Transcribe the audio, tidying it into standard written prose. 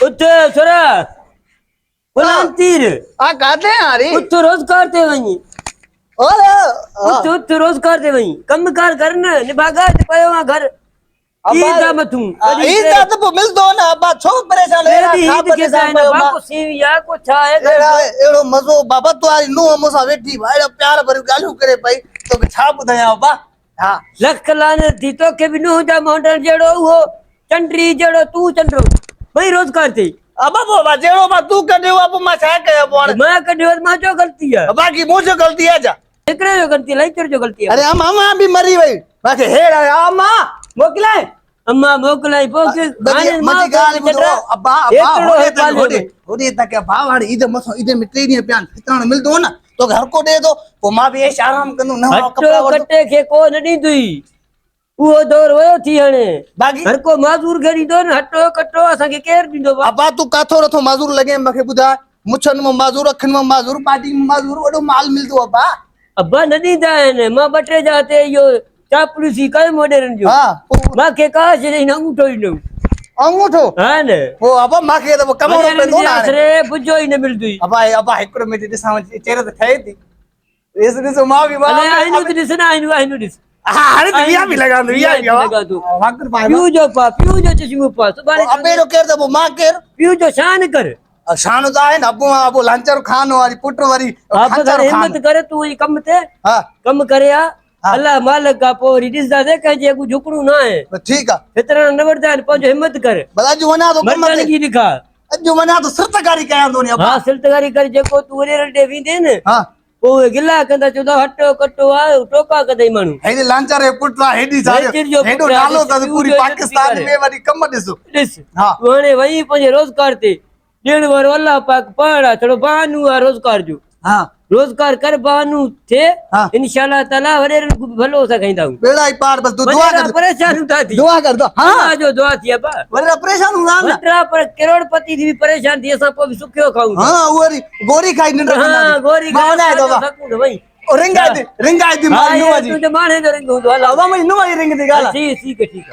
اٿ ڇورا غلام تير آ ڪاٿي آ ري؟ اٿ روزگار تي وڃ. اٿ اٿ روزگار تي وڃ، ڪم ڪار ڪر نه نڀاڳا ته پيو آ گهر. عيد آ مٿون. عيد آ ته پوء ملندو نه ابا، ڇو پريشان اهڙا ڇا پريشان پيو مان؟ ڪو سيوي آ ڪو ڇا آهي؟ اهڙا اهڙو مزو بابا، تو واري نونهن مون سان ويٺي اهڙو پيار ڀريون ڳالهيون ڪري پئي، توکي ڇا ٻڌايان ابا. ها لک لعنت ٿي توکي به نونهن جا مهنڊڻ جهڙو اهو چنڊري جهڙو تون چنڊرو ٻئي روزگار ٿي. ابا پوء ابا جهڙو مان تون ڪڍيو آ پوء مان ڇا ڪيان پوء هاڻي؟ مان ڪڍيو آ ته مان جو غلطي آ؟ باقي منهنجو غلطي آ ڇا؟ هڪڙي جو غلطي لائيچر جو غلطي آ. اري اما اما به مري وئي مانکي هيڙ آيا اما موڪلائي. اما موڪلائي پوء ڪي هاڻي مان ڳالهه ٻڌو ابا ابا هوڏي تڪ هوڏي هوڏي تڪ ابا هاڻي عيد مٿو عيد ۾ 3 ڏينهن پيا آهن فتراڻو ملندو نه توکي هر ڪو ڏي ٿو پوء مان به عيش آرام ڪندم نوان ڪپڙا وٺندم. ڪٽي کي ڪو نه ڏيندوئي اهو دور ويو ٿي هاڻي باقي هر ڪو معذور کي ڏيندو نه هٽو ڪٽو اسان کي ڪير ڏيندو. ابا تون ڪاٿو رٿو معذور لڳين مونکي ٻڌاء مڇن مان معذور اکين مان معذور باڊي مان معذور وڏو مال ملندو ابا. ابا نه ڏيندا آهن مان ٻه ٽي جا تي اهو چاپلوسي ڪيم وڏيرن جو مانکي ڪا شي ڏئي نه انگوٺو ئي نه. انگوٺو؟ ها نه. پوء ابا مانکي ته ڪمائڻو پوندو نه هاڻي. آسري بجو ئي نه ملندو. ابا ابا هڪڙو منٽ ڏسان چهرو ته ٺهي ٿي. ڏس ڏس مان به مان آئينو ته ڏس نه آئينو آئينو ڏس. ها هاڻي ته ويا به لڳان ٿو ويا به لڳان ٿو. واڪر پائي پيو جو پا پيو جو چشمو پا سڀاڻي. ابي جو ڪير ته پوء مان ڪير؟ پيو جو شان ڪر. شان ته آهي نه ابو ابو لانچر خان واري پٽ وري خانچر خان. همت ڪر تون وڃي ڪم تي. ها ڪم ڪري آ. الله مالڪ آ پوء وري ڏسنداسين ڪنهن جي اڳو جهڪڻو نه آهي. ٺيڪ آ. فطرا نه وٺندا آهن پنهنجو همت ڪر. بس اڄ وڃان ٿو ڪم تي. مردانگي ڏيکار. اڄ وڃان ٿو سرتگاري ڪيان ٿو ني ابا. ها سرتگاري ڪر جيڪو تون وڏيرن ڏي ويندين نه. ها. پوء اهي گلا ڪندا چوندا هٽو ڪٽو آ ٽوڪا ڪندئي ماڻهو. هيڏي لانچر جو پٽ آ هيڏي ساري هيڏو نالو اٿس پوري پاڪستان ۾ وري ڪم ڏس. ڏس. ها. تون هاڻي وڃين پنهنجي روزگار تي. ڏيڻ وارو الله پاڪ پاڻ آ ڇڙو بهانو آ روزگار جو. ها. روزگار ڪر بهانو ٿئي ها. انشاء الله تعالي وڏيرن کان به ڀلو اسان کائيندا آهيون. ٻيڙا ئي پار بس تون دعا وڏيرا ڪر. پريشان هوندا ٿي. دعا ڪر دعا ها. الله جو دعا ٿي ابا. وڏيرا پريشان هوندا نه. وڏيرا پر ڪروڙپتي ٿي به پريشان ٿي اسان پوء به سکيو کائون ٿا. ها اهو وري گوري کائي ننڊ ڪندا ها گوري مان کائي وڃان ٿو اسان سکون ٿا وڃ. او رنگ آئي ٿي رنگ آئي ٿي ها ماني يار نوح جي. تنهنجو ماڻهي جو رنگ هوندو هل. ابا منهنجي نوح جي رنگ ٿي ڳالهه. ٺيڪ ٺيڪ ٺيڪ.